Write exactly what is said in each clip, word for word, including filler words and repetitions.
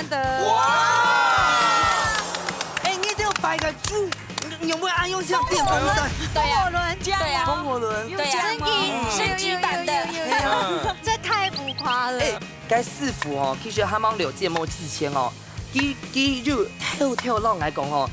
的。哇！哎，你都有摆个猪，你有没有按用像电风扇？对啊，火轮这样对啊吗？风火轮，对啊真的升级版的有有有有有，这太浮夸了。哎，該師傅哦，其實還吂了節目之前哦，佢佢就偷偷摎𠊎講哦，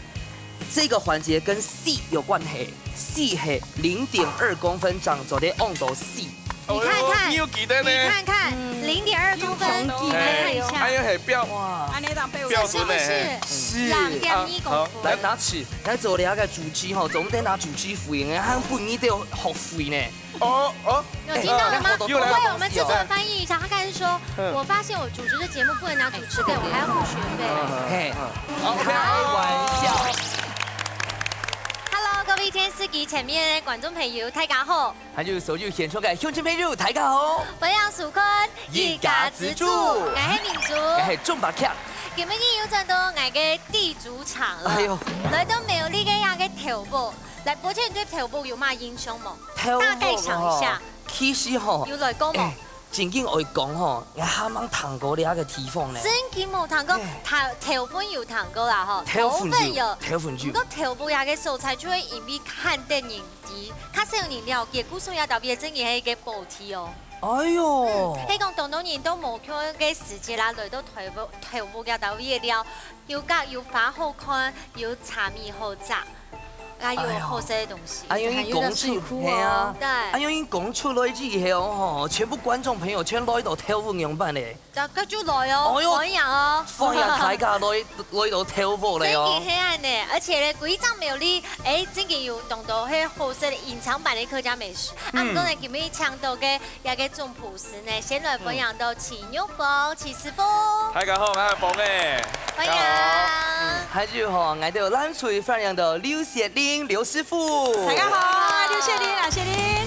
這個環節跟C有關係，C係零點二公分長做得用到C。你看看你有記得呢？你看看，零点二公分，有統計你看一下哎，呀，係標哇，安尼当被標準呢？是不是？是两点一公好分。來拿尺，來做了个主持吼，總得拿主持回應，還分你兜學會呢。哦哦，有听到了吗？哎不会，我们制作人翻译一下。他刚才是说，嗯我发现我主持这节目不能拿主持费，我还要付学费。嘿，好，OK，開玩笑。 Hello，各位電視機前面的觀眾朋友，大家好！還有所有現場个鄉親朋友，大家好。歡迎收看一家之煮我係明珠。我係鍾伯強。今日又轉到𠊎个地主場了。哎喲，來到苗栗个這个頭屋，來，伯謙，你對頭屋有麼印象無？頭屋大概想一下吼，其實吼，有來過無？哎，正經愛講吼，𠊎還吂聽過這个地方呢。真經無聽過，哎頭頭份有聽過啦吼，頭份有，有。頭份有不。過頭屋這个所在，就會因為較得人知，較少人了解，故所也特別真經係一个寶地哦。哎喲，係講當多人都無去个時節啦，來到頭屋頭屋這兜位了，有个有花好看，有茶米好摘，啊有好食个東西。哎喲，你講出，還有个水庫哦係啊，對哎喲，你講出來之後吼，全部觀眾朋友全來到頭屋仰般呢？大家就來哦，哎喲歡迎哦。歡迎大家來來到頭屋了哦真經。係恁呢，而且呢，歸隻苗栗，哎，真經有當多係好食个隱藏版个客家美食。啊，嗯毋過呢，今日請到个這个總廚師呢，先來歡迎到徐玉峰徐師傅。大家好，我係峰誒。歡迎。大家好。還有吼，𠊎兜藍隊歡迎到劉雪玲劉師傅。大家好，劉雪玲，劉雪玲。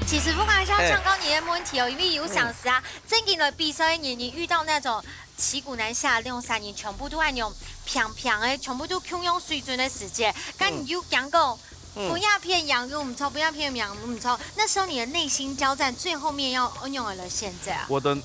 其實我還想請教你个問題哦，因為有想時啊，真經來比賽个人，你遇到那種旗鼓難下，兩三人全部都恁樣平平个，全部都共樣水準个時節，該你有驚過，嗯分這片贏又毋著，分這片贏又毋著，那時候你的內心交戰最後面要仰般來選擇啊？我的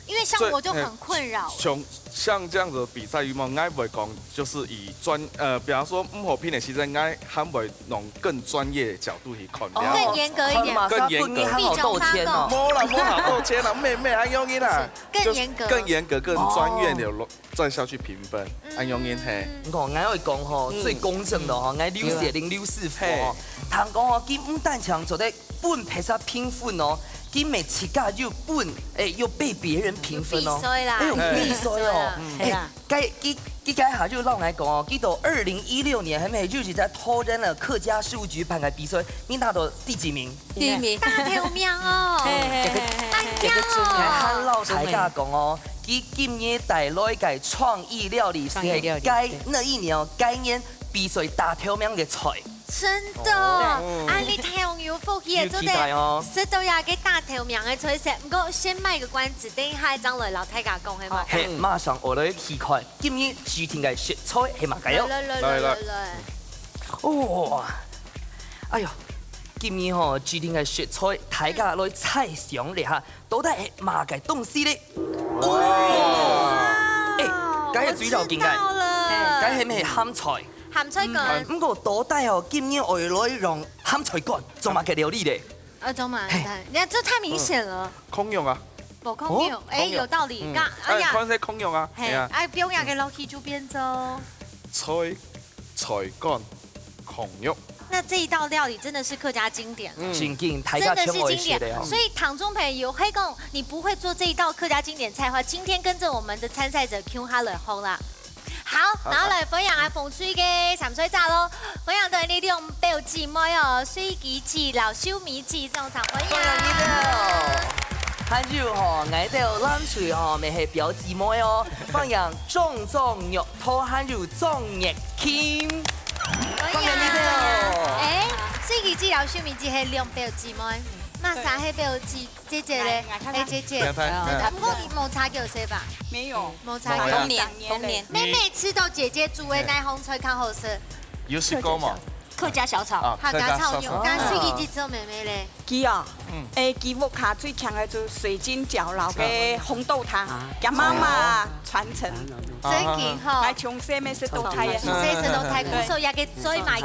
因為像我就很困擾。像像這樣子的比賽，因為𠊎會講，就是以專呃，比方說毋好拼的，其實𠊎還會用更專業的角度去看。更嚴格一點。馬上分你還好道歉哦。無啦，無好道歉啦，妹妹，恁樣啦，更嚴格就是更嚴格、更專業的再下去評分，恁樣係。你看，𠊎愛講吼，最公正个吼，𠊎劉雪玲劉師傅吼，聽講吼，佢毋單淨做得分別儕評分哦，佢乜自家又分，哎，又被別人評分哦。有比賽啦。哎，有比賽哦。係啦。該佢佢該下就摎𠊎講哦，佢到二零一六年還無就係在桃園个客家事務局辦个比賽，你拿到第幾名？第一名。大頭名哦。嘿嘿嘿嘿。大頭哦。還摎大家講哦，佢今日帶來个創意料理係該那一年哦，該年比賽大頭名个菜。真的，啊，你太有福氣了，有期待哦。食到這个大頭名个菜色。毋過先賣個關子，等一下正來摎大家講，係無？嘿，馬上我來去看今日指定个食材係麼个哦。來來來來來來來。哦，哎喲，今日吼指定个食材，大家來猜想一下，到底係麼个東西呢？哦，哎，該係最要緊个，我知道了。該係毋係鹹菜？鹹菜乾。毋過到底哦，今日愛來用鹹菜乾做麼个料理呢？啊，怎麼？你看，這太明顯了。空用啊，無空用，哎，空用有道理。嗯嘎，哎呀，看係空用啊，嘿，係啊，哎，不用呀，給老 K 就變做。菜菜乾空用，那這一道料理真的是客家經典了。嗯正經，大家全愛食个哦。所以聽眾朋友，係講你不會做這一道客家經典菜的話，今天跟著我們的參賽者共下來學啦。好，然後來分享啊，紅隊个參賽者咯，分享到你兩表姊妹哦，水琪姊摎秀美姊，掌聲歡迎。歡迎你兜。還有吼，𠊎兜藍隊吼，乜係表姊妹哦，歡迎張張玉桃還有張玉琴。歡迎你兜。哎，水琪姊摎秀美姊係兩表姊妹。麼儕係表姊，姐姐咧？哎，姐姐。毋過你無差幾歲吧？沒有。無差幾歲。同年，同年。妹妹吃到姐姐煮个哪項菜較好食？有食過無？客家小炒。啊，客家炒肉。客家小炒。該水姐姐做妹妹咧？佢哦，嗯。誒，佢屋下最強个就係水晶餃摎个紅豆湯，佢媽媽傳承。真緊吼。𠊎從細乜食到大个。從細食到大，故所也个嘴嘛，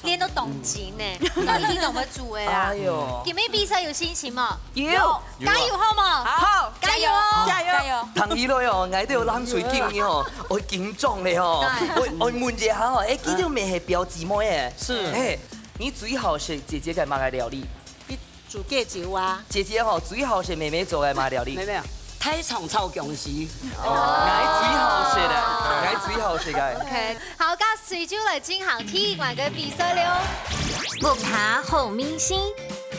練到當精呢，都已經當會煮个啦。哎喲。今日比賽有信心無？有。加油好無？好，加油哦！加油！加油！聽起來哦，𠊎都有冷水緊呢吼，愛緊張咧吼。對。愛，愛問一下吼，誒，佢兜乜係表姊妹誒？是。誒，你最好食姐姐个麼个料理？你煮雞酒啊？姐姐吼，最好食妹妹做个麼个料理？沒有，沒有，大腸炒薑絲。哦。𠊎最好食个，𠊎最好食个。OK，好，該隨就來進行第一關个比賽了。屋下好味緒，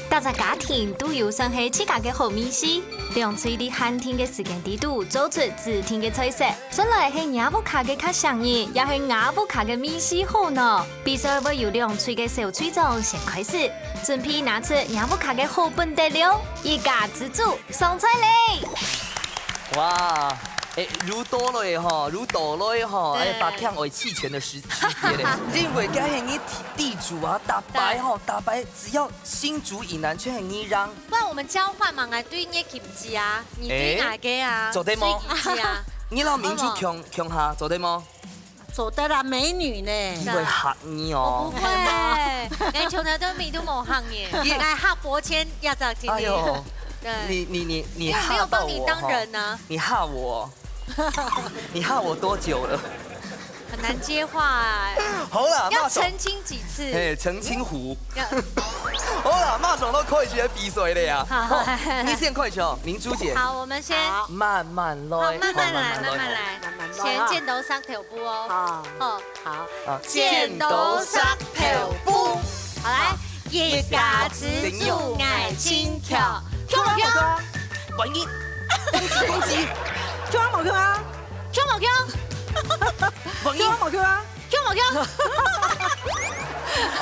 大家家庭都有算係自家个好味緒，兩隊在限定个時間裡肚做出指定个菜色。 算來係若屋下个較省人，也係吾屋下个味緒好呢？比賽會由兩隊个小隊長先開始，準備拿出若屋下个好本底料，一家之煮上菜咧！哇，誒，又到了吼，又到了吼，對。誒，八強愛齊全个時，時節咧。因為該係你地，地主啊，逐擺吼，逐擺只要新竹以南全係你讓。不然我們交換嘛，來對你个 子啊，你對哪個啊？誒，做得無？水姐姐啊。你摎明珠共，共下，做得無？做得啦，美女呢。你會嚇你哦。我不會，連從頭到尾都無嚇你，來嚇伯謙，壓榨今天。哎喲，對。你，你，你，你嚇到我哦。因為沒有幫你當人啊。你嚇我，你嚇我多久了？ 很難接話啊。好啦，要澄清幾次？嘿，澄清湖。要好啦，馬上就開始个比賽了啊。好。好，你先開始哦，明珠姐。好，我們先。好。慢慢來，好，慢慢來，好，慢慢來。慢慢來。慢慢來。先剪刀石頭布哦。好。好。好。啊，剪刀石頭布。好，來，一家之煮𠊎盡巧。巧無巧？萬一，公雞，公雞。巧無巧啊？ 巧無巧？萬一。巧無巧啊？巧無巧？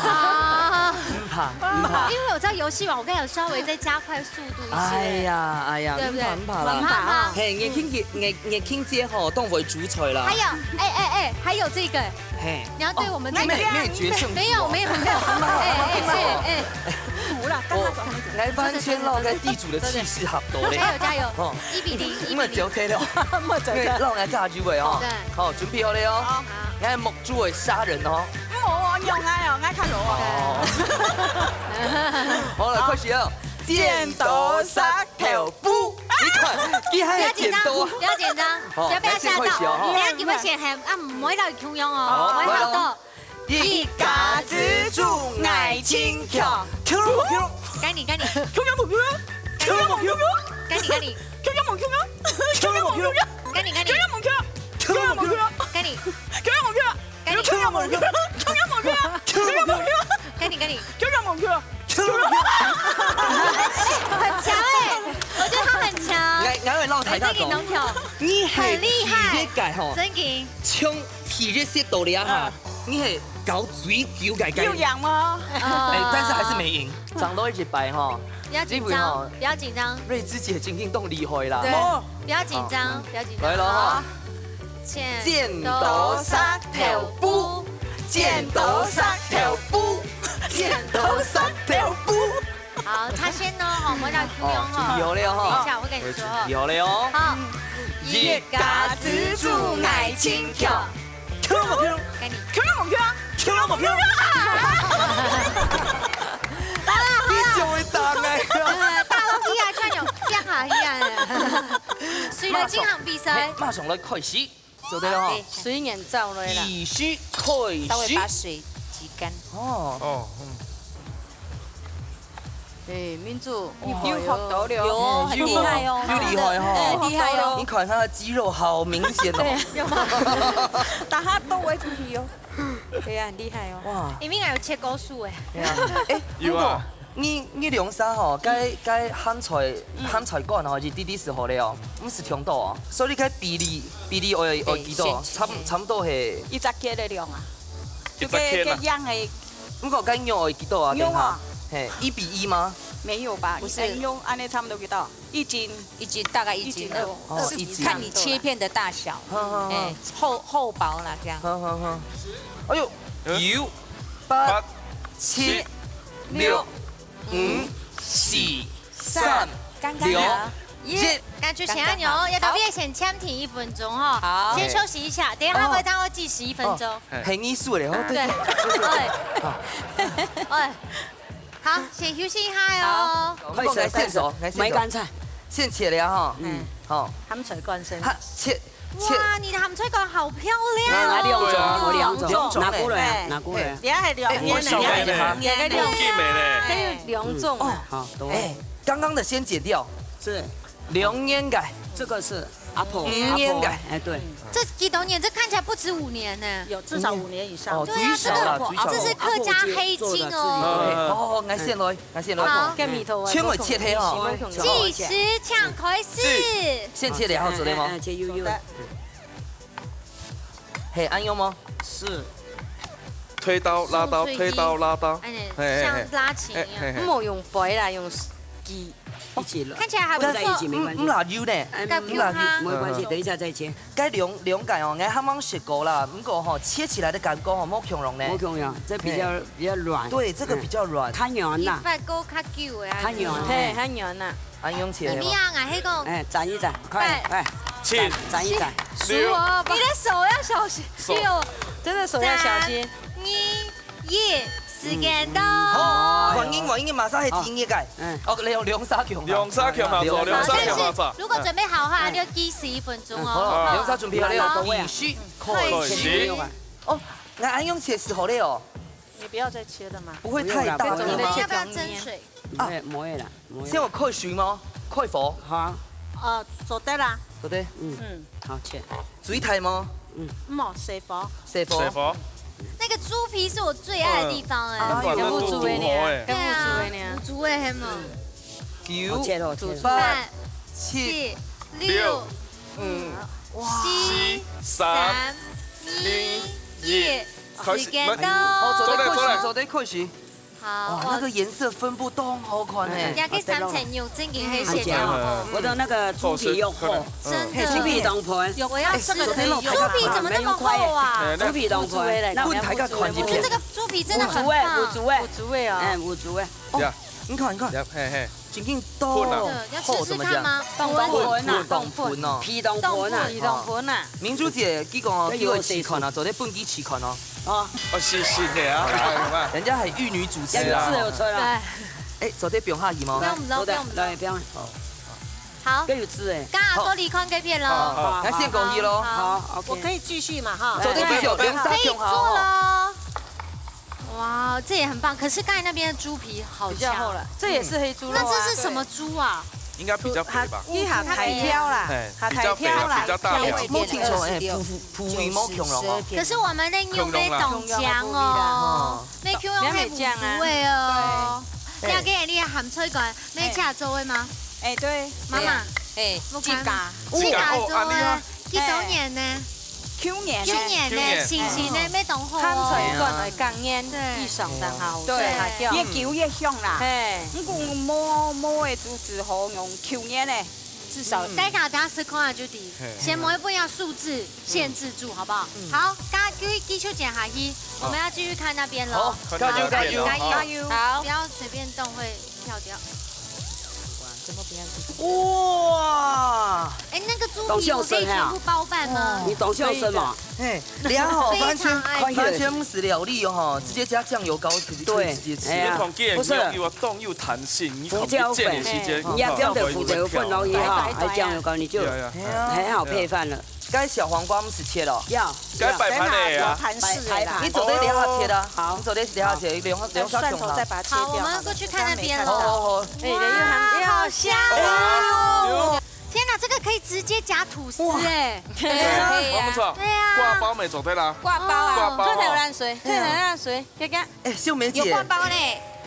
啊。毋怕，毋怕。因為我知道遊戲王，我剛才有稍微再加快速度一些。哎呀，哎呀，對不對？毋怕，毋怕啦。毋怕，毋怕。嘿，月琴姐，月，月琴姐吼，當會煮菜啦。還有，哎，哎，哎，還有這個。嘿。你要對我們這個。哦，妹妹決勝負哦。沒有，沒有，沒有。哎，哎，哎，哎。 無啦，剛剛講那種。𠊎完全摎該地主个氣勢合到咧。加油，加油。哦。一比零，一比零。莫走開了。莫走開。因為摎𠊎加油个哦。對。好，準備好了哦。好。𠊎目珠會殺人哦。無哦，你用𠊎哦，𠊎較弱哦。哦。好了，好。開始了。剪刀石頭布。你看，你還要剪刀啊？不要緊張，不要緊張，哦，不要，不要嚇到。來，先開始哦。你要給我選，還，啊，毋好摎佢共樣哦，好，毋好嚇到。來咯。 一家之煮𠊎盡巧。該你，該你。該你，該你。該你。該你。很強欸，我覺得他很強。來，來，來，讓台大走。哎，這個很強。你很厲害。很厲害。第一個吼，真的。像第一個到了哈，嗯。你係搞最久个个。有贏嗎？哎，但是還是沒贏。 上到一擺吼，不要緊張，這位吼，不要緊張。瑞芝姐今天當厲害啦。對，哦。不要緊張，好，不要緊張。來了哈。好。剪刀石頭布，剪刀石頭布，剪刀石頭布。好，他先哦，吼，我要Q哦，吼。準備好了吼。等一下，我跟你說哦。準備好了哦。好。一家之煮𠊎盡巧。 該你。你就會打欸。呃，大王一下，全有變下去啊。誰來進行比賽？嘿，馬上來開始，做得了吼。好，對。水源走落來啦。必須開始。稍微把水擠乾。哦。哦，嗯。 哎，明珠，哇，你有學到了。有，很厲害哦。有厲害哦。哎，厲害哦。你看他的肌肉好明顯哦。對，有嗎？打他都會出去哦。對啊，很厲害哦。哇。明明還有切高數哎。對啊。哎，有啊。不過你，你兩儕吼，該，該鹹菜，嗯。鹹菜乾吼，一滴滴就好了哦，毋使忒多哦。所以該比例，比例愛，愛幾多？對，差不，差不多係。一隻雞个量啊。一隻雞啦。就該，該樣个 毋過該肉愛幾多啊？肉啊。等下。嘿，一比一嗎？没有吧？不是。你用按呢差不多几多？一斤。一斤，大概一斤，一斤多。哦，二，一斤。看你切片的大小，好，好，好。哎，厚，厚薄啦，这样。好，好，好。哎呦，嗯。九、八、八、七、七、六、六、五、四、三、尴尬了。两、一。感觉想要牛，要不要好。先暫停一分钟哈？好。先休息一下，等一下回档要计时一分钟。哦，很艺术嘞，哦，对，对，对。对。哎。哎。 好，先休息一下哦。好。快手，快手，快手。没干菜。现切了哈。嗯。好。鹹菜乾先。哈，切，切。哇，你的鹹菜乾好漂亮哦。來，來，兩種，對啊。有兩種，兩種，拿過來啊，嘿。拿過來啊。你還有兩年呢，哎，我想買呢。你還有兩年呢。有兩種啊。哦，好，多。哎，刚刚的先剪掉。是。兩年个。这个是阿婆，五年个。阿婆，哎，对。这几多年？这看起来不止五年呢。有，至少五年以上。哦，对啊，最少啦，这个，最少。这是客家黑金哦。阿婆做的，自己做的。哎，哦，哦，我先来，我先来。好。跟米头啊，千万切黑哦。计时抢开始。先切了，好，做得吗？哎，哎，切，有，有。做得。嘿，按用吗？是。推刀拉刀，松脆推刀拉刀。哎，嘿，嘿，嘿。像拉琴一样。哎，嘿，嘿。莫用掰啦，用鋸。一起拉。看起来还不错。混在一起没关系。嗯，嗯，辣油呢。哎，该不用哈。没关系，等一下再切。该两，两个哦，我还没食过啦，不过吼，切起来的感觉吼，无共样呢。无共样，这比较，嘿。比较软。对，这个比较软。嗯。较软啦。你发过较久的啊。较软，嘿，嘿。较软啦。 啊，用切的吗？怎么样啊？迄个哎，斩一斩，快点，快。哎，切。斩，斩一斩。六。你的手要小心，手。六。真的手要小心。三、二、一，时间到。哦，反应，反应，马上系第一个。嗯。哦，两，两三强啊。两三强啊，两三强啊。但是如果准备好的话，嗯。就计时一分钟哦。好，两三准备好了，好。计时开始。开始。哦，那按用切是好了哦。你不要再切了嘛。不会太大了吗？不用了，不用了。你们要不要蒸水？啊。哎，没有了。 先有开水吗？开火？好啊。呃，做得啦。做得。嗯。嗯。好，切。水太吗？嗯。莫，小火。小火。小火。那个猪皮是我最爱的地方哎。嗯。啊，有。有煮的呢，对啊，有煮的呢。有煮的很嘛。九，好，切了，切了。八，七，七，六，六，五，哇。七，三，三，二，一，一，开始。时间到。好，做得开始，来。做得开始。 好，哇，那个颜色分布都很好看欸。哎，哎，人家个三层肉正经很鲜哦。嗯，我的那个猪皮又厚，嗯。真的。嘿，猪皮当盆。有，我要吃个，哎，猪皮怎么那么厚啊？哎，那猪皮当盆，那问大家看一遍。这个猪皮真的很棒。五足味，五足味。五足味哦。哎，五足味。哦，呀。你看，你看。呀，嘿，嘿。 真正都厚，对，要吃吃看吗？厚怎么讲？当盆啊。当盆哦。皮当盆啊。皮当盆啊。明珠姐，佢讲哦，佢会试看啊，做得分佢试看哦。哦。哦，是，是的啊，哎呀妈。人家很玉女主持啊。有字有出来。哎，做得放下去吗？不用，不用，不用，不用。来，不用。好。好。这有字哎。刚好说离开这片了。好，好，好，来，先恭喜咯。好，好，OK。我可以继续嘛，哈。做得继续，不用杀，可以做了。 哇，这也很棒。可是刚才那边的猪皮好香。比较厚了，这也是黑猪肉啊。那这是什么猪啊？应该比较肥吧？一下太挑啦，哎，下太挑啦。比较肥啊，比较大条。哎，莫听错，哎，普，普，普鱼莫恐龙哦。可是我们的牛没冻僵哦，没恐龙还不足味哦。对。了解你的鹹菜乾，没吃做的吗？哎，对。妈妈，哎，我看自家，自家做的，自家哦，恁厲害。几多年呢？ 去年呢？去年呢，去年。新鲜呢，哎。没冻好哦。鹹菜乾會降鹽，對。異常當好，對。所以下掉。越久越香啦。嘿。毋過無，無个就只好用去年呢。至少，嗯。大家等下試看啊，就知。嘿。先摸一步要数字限制住，好不好？嗯。好，大家繼續，繼續剪下去，好。我們要繼續看那邊咯。好，加油，加油，加油。好。不要隨便動，會跳掉。 哇！哎，那个猪皮我可以全部包办吗？你懂笑什么？嘿，良好，完全，非常愛吃。完全毋使料理哦，直接加醬油膏，直接，对，直接吃。哎呀，你看，既然不是，又，又凍又彈性，你看，胡椒粉，一煎的時間，你要這樣的胡椒粉容易哈，白白白啊。還醬油膏，你就，哎呀，哎呀。很好配飯了。 該小黃瓜毋使切哦。要，該擺盤个啊。等下有盤式的啦。擺，擺盤。你做得這下切啊，好。你做得這下切，兩，兩下共下。蒜頭再把它切掉好了。好，我們過去看那邊了。好，好，好。哎，又很，哇，又好香哦。哎呦。天哪，這個可以直接夾吐司哎。哇。可以啊。我們說，對啊。掛包乜做得啦。掛包啊。掛包哦。退台灣水，退台灣水，看看。哎，秀梅姐。有掛包呢，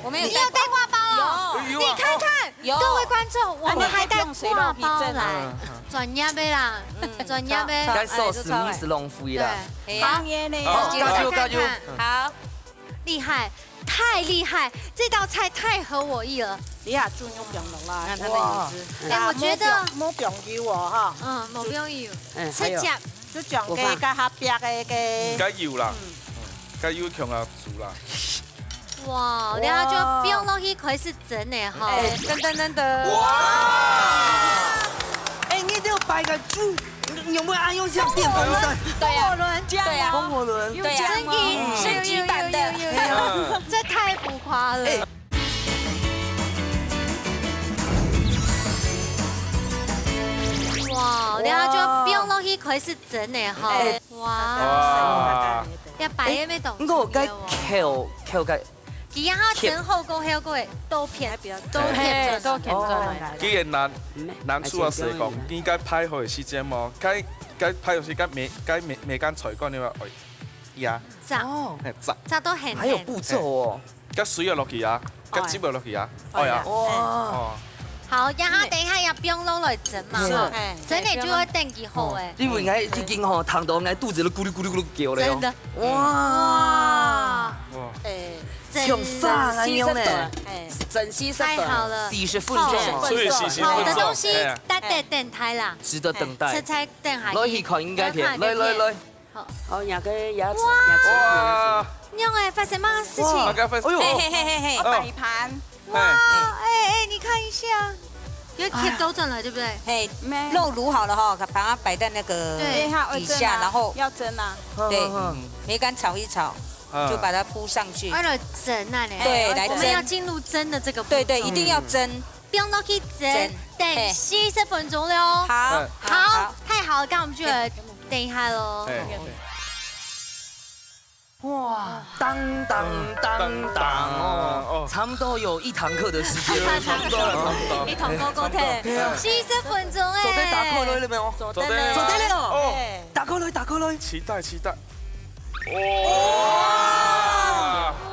我們有帶。你有帶掛包哦？有。有啊。你看看，有。各位觀眾，我們還帶掛包來。嗯。 專業的啦，嗯，專業的。該壽司毋使浪費啦。對，係啊。好，加油，加油。好，厲害。太厲害，这道菜太合我意了。你下豬肉放落啦。看它的油脂。哇。哎，我觉得，啊，莫放，莫放油哦，哈。嗯，莫放油。哎，还有。直接。就將个，我放。該下壁个，个。該油啦，嗯。該油強啊，煮啦。哇，哇。然後就放落去開始蒸了哈。哎，等等等等。哇！哎，你這擺个豬 你有沒有愛用像電風扇？對啊。風火輪。對啊。風火輪。有這樣嗎？真的。升級版的。有，有，有，有，有。嗯。这太浮夸了。哎。哇，然后就放落去开始蒸了哈。哎。哇。哇。要摆也没动。哎，不过我该口，口该 佢然後蒸好過後，過會多片，多片轉來。嘿，多片轉來。哦。既然難，難處啊，係講，應該擺好个時間哦，該，該擺好時間，每，該每，每間菜館你話，哎，呀，炸。哦。嘿，炸。炸到很，還有步驟哦。嘿。該水要落去啊，該汁要落去啊，哦。哎呀。哇。哦。好，然後等一下要放落來蒸嘛，是。哈。哎，蒸了就會等佢好哎。哦，因為𠊎已經吼，燙到𠊎肚子都咕嚕咕嚕咕嚕叫了哦。真的。哇。哇。哇。哎。 像啥个樣呢？蒸四十分，哎，蒸四十分。太好了。四十分鐘。好。所以四十分鐘，好的東西，哎呀。值得等待啦。值得等待。哎，食材等下去。來去看應該片，來，來，來。好。好，兩個牙齒，哇。牙齒。哇。你用哎，發生麼个事情？哇。那個發生，哎呦。嘿，嘿，嘿，嘿，嘿。哦。擺盤。哇，哎。哎，哎，你看一下，有貼倒轉來，對不對？嘿，沒。肉滷好了哈，把它擺在那個，對。底下，然後，要蒸啊。對，嗯。梅乾炒一炒。 嗯。就把它鋪上去。哎，來蒸啊呢。對，來蒸。我們要進入蒸的這個步驟。對，對，一定要蒸。嗯。放落去蒸，蒸。等四十分鐘了哦。好。嗯。好，好。太好了，那我們就來等一下嘍。哎，對。哇，噹噹噹噹哦，哦。差不多有一堂課的時間。差不多了，差不多。一堂課，差不多。對。四十分鐘哎。做得打開來了沒有？做得了。做得了。哦。哎。打開來，打開來。期待，期待。 哇！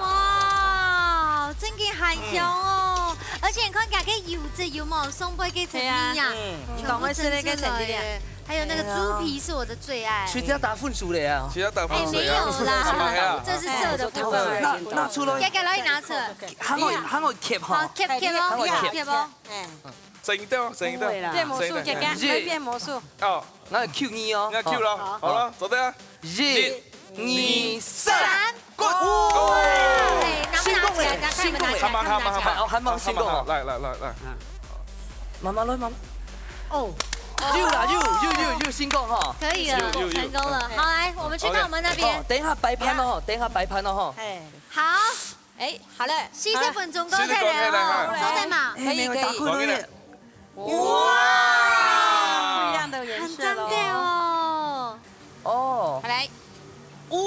哇，真个還香哦！嗯。而且你看，佢个油脂有無？上背个層面呀，對啊。嗯。全部蒸出來耶。你講的是那個層面。還有那個豬皮是我的最愛。哎呀。其實要打分數的呀。其實要打分數的呀。哎，沒有啦，是嗎？這是色的部分。哎，那，那出來。給，給，來，拿出來。還有，還有cap哈。好，cap，cap哦，還有cap。Cap哦。哎。整一道，整一道。不會啦。變魔術，整一道。姐姐，來變魔術。哦。 那Q你哦。那Q了，好。好了，做得啊。一、二、三，滾！哇！哎，拿不拿起來？成功了，趕快，成功了。拿起來，趕快。還蠻，還蠻，還蠻。哦，還蠻成功哦。來，來，來，來。嗯。慢慢來，慢慢。哦。有啦，有，有，有，有成功哈。可以了，有，有，有。成功了。嗯。好，來，我們去看我們那邊。OK。哦，等一下擺盤哦，等一下擺盤哦，哈。哎。好。 哎，好了。四十分鐘過忒了哦，好了。收得嘛？哎，可以，可以。打開來了。哇！不一樣的顏色咯。很讚的哦。哦。好，來。哇，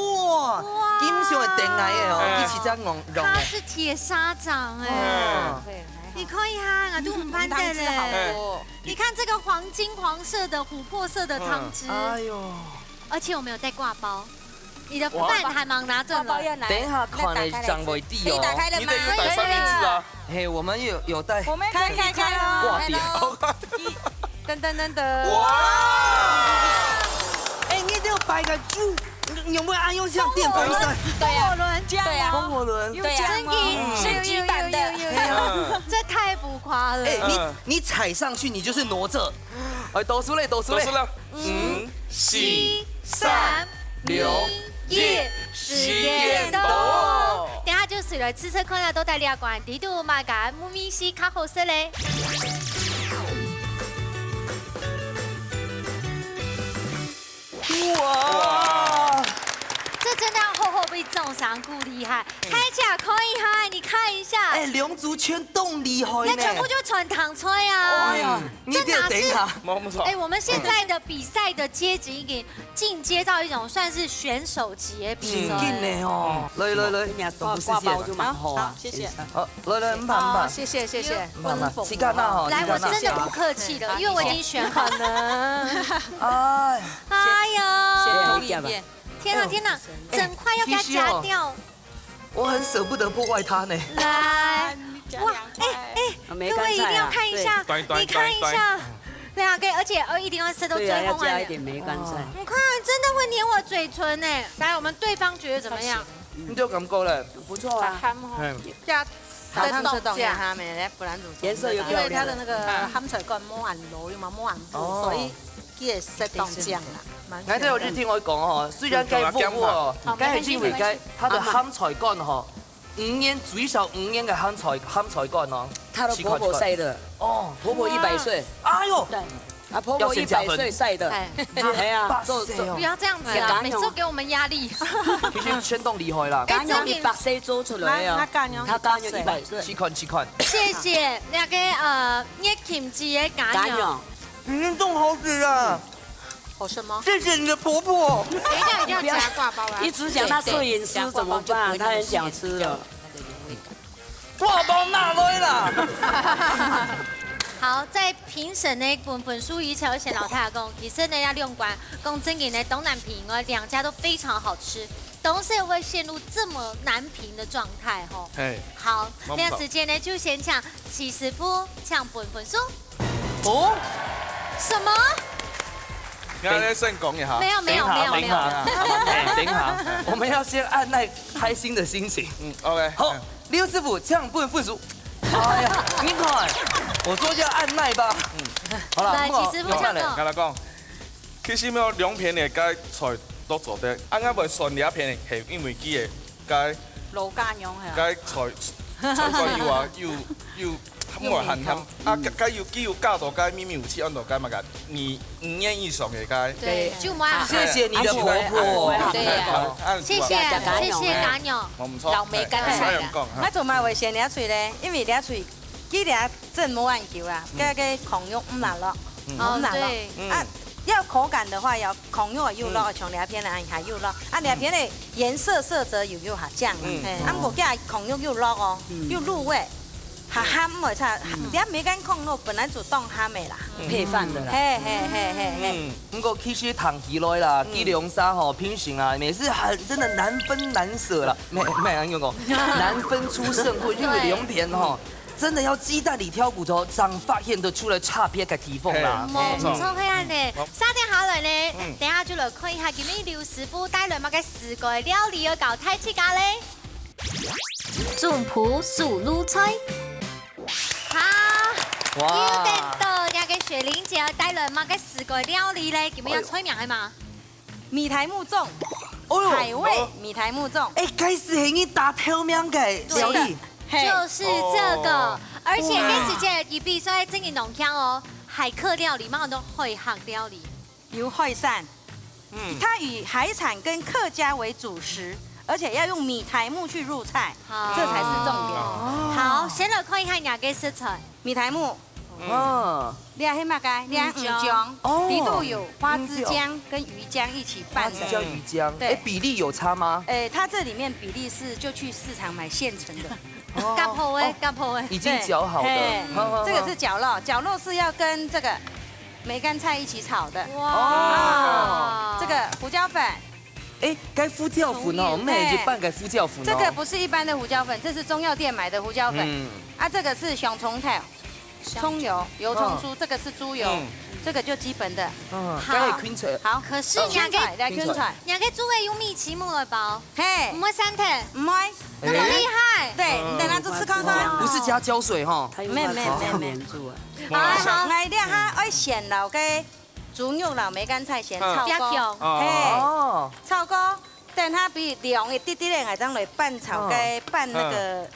哇。金色的燈來的哦，哎。一起這樣弄，弄的。它是鐵砂掌哎。嗯。對，還好。你看一下，啊，都毋盼得嘞。當之好多。你看這個黃金黃色的、琥珀色的湯汁。嗯。哎喲。而且我們有帶掛包。 你的飯還吂拿轉來。哇。等一下看了正會知哦。你打開了嗎？你得有帶三明治啊。嘿，我們有，有帶。我們可以開了。掛點。Hello。一，等等等等。哇！哎，你這擺个豬，你有沒有愛用像電風扇？對啊。風火輪這樣嗎？對啊。風火輪。有這樣嗎？對啊。升級版的。有，有，有，有，有，有。嗯。這太浮誇了。哎，你，嗯。你踩上去，你就是哪吒。哎，倒數咧，倒數咧。倒數了。 五、四、三、二、一，時間到。等下就隨來試食看啊，到底這關底肚麼个味緒較好食咧？哇！這真的要好好為掌聲鼓勵哈！大家看一下，你看一下。哎，龍族圈當厲害呢。那全部就傳統菜啊。哎呀，嗯。 你等一下。這哪是，哎，我們現在的比賽的階級已經進階到一種算是選手級的比賽。真緊的哦。嗯。來，來，來，東部世界。掛，掛包就蠻好啊。好，謝謝。好，來，來，毋怕，毋怕。好，謝謝，謝謝。毋怕，毋怕。時間啊，吼，來，時間啊。我真的不客氣了，因為我已經選好了。哎。哎呀。先，先投一點吧。天啊，天啊，哎，整塊要給它夾掉。其實哦， 我很捨不得破壞它呢。來，哇，哎，哎，啊，梅乾菜啊，各位一定要看一下，對。你看一下，對啊，對，而且，哦，一定要吃到最後啊。對啊，要加一點梅乾菜。你看，真的會黏我嘴唇呢。來，我們對方覺得怎麼樣？你有感覺咧？不錯啊。較鹹吼。嗯。加鹹菜當靚哈，美來不然就顏色又漂亮。因為它的那個鹹菜乾無恁老，又嘛無恁烏，哦。所以佢个色當靚啦。蠻靚的。來，這我就聽我講吼，雖然該烏烏哦，嗯。該係因為該它的鹹菜乾吼，五年，最少五年个鹹菜，鹹菜乾哦。她的婆婆曬的。哦，婆婆一百歲。哎喲，對。啊，婆婆一百歲曬的。哎。哎呀，哇塞哦。做，做，不要這樣子啊，每次都給我們壓力。其實全當厲害啦。該證明，佢一百歲做出來啊，她，她家娘，她家娘一百歲。試看，試看。謝謝那個，呃，月琴姐的家娘。家娘。嗯，真好吃啊。好吃嗎？謝謝你的婆婆。等一下，一定要夾掛包啊。一直講她攝影師怎麼辦？她很想吃了。 掛包拿來啦！好，在評審呢，分分數以前，我先老太太講，其實呢，要兩關，講真的呢，東南皮以外，兩家都非常好吃，都是會陷入這麼難評的狀態吼。嘿。好，沒錯。那時間呢，就先請徐師傅請分分數。哦？什麼？你還在先講一下？沒有，沒有，沒有，沒有。等一下，等一下，哎，等一下，我們要先按捺開心的心情。嗯，OK。好，嗯。 劉師傅，請分分數。哎呀，你看，我說就按捺吧。嗯。好了，來，不過，徐師傅，請講。我來講，其實有兩片个該菜都做得，啊，𠊎會選這片个，係因為佢个該，老家娘係啊。該菜，菜乾又啊，又，又，毋會很鹹。啊，該，該又，佢又加到該，明明有試按到該麼个，你 五年以上个該。對，就無啊。謝謝你的婆婆。對啊。啊，謝謝，謝謝家娘。無錯。老妹，哎，該樣講哈。𠊎做麼會選這喙咧？因為這喙，佢這蒸無恁久啊，嗯。該个炕肉毋難落，嗯。毋難落。哦，對。嗯。啊，要口感的話，要炕肉有落，嗯。像這片个還有落。啊，這片个顏色色澤有有較靚啊。嗯。啊，毋過佢炕肉有落哦，嗯。有入味。 較鹹毋會差，嗯。這梅干炕肉本來就當鹹个啦。嗯。配飯的啦。嘿，嘿，嘿，嘿，嘿。嗯。毋過其實談起來啦，嗯。佢兩儕吼，平常啊，也是很，真的難分難捨啦。毋，毋，恁樣講，難分出勝負，因為兩片吼，對。真的要雞蛋裡挑骨頭，正發現得出來差別个地方啦。嘿，無錯。無錯，係恁呢。好。續等下來呢，嗯。等下就來看一下，今日劉師傅帶來麼个四個料理要教大自家咧。 總鋪手路菜。好，哇。又等到這個雪玲姐帶來麼个四個料理咧？今日个菜名係麼个？米苔目粽，哦喲。海味米苔目粽。哎，該係你打頭名个料理。對。嘿。就是這個，哦。而且這時節一比，所以真个農家哦，海客料理，嘛很多海客料理。 有海產，嗯。它以海產跟客家為主食，而且要用米苔目去入菜，好。這才是重點。哦。好，先來看一下你个食材。米苔目，嗯。哦。你還有麼个？你還有魚醬。魚醬。哦。裡肚有花枝漿跟魚漿一起拌的。花枝漿、魚漿，對。哎，比例有差嗎？哎，它這裡面比例是就去市場買現成的。 哦，夾好个，哦，夾好个。已經攪好的。對。嘿，好，好，好。這個是絞肉，絞肉是要跟這個梅干菜一起炒的。哇。哦。這個胡椒粉。哎，該胡椒粉哦，重油。我們也去拌個胡椒粉哦。這個不是一般的胡椒粉，這是中藥店買的胡椒粉。嗯。啊，這個是香蔥頭，蔥油、油蔥酥，哦。這個是豬油，嗯。這個就基本的。嗯，好。該也芹菜。好，可是你還可以，哦，芹菜，來，芹菜。你還可以做个用米苔目來包。 嘿。毋會散忒。毋會。那麼厲害。對，嗯。你等下就試看看。不是加膠水哈。沒有，沒有，沒有。好，好，𠊎這下愛先摎該豬肉摎梅干菜先炒過。嗯。哦。嘿。哦。炒過，等下分佢涼一滴滴咧，𠊎正來拌炒該，哦。拌那個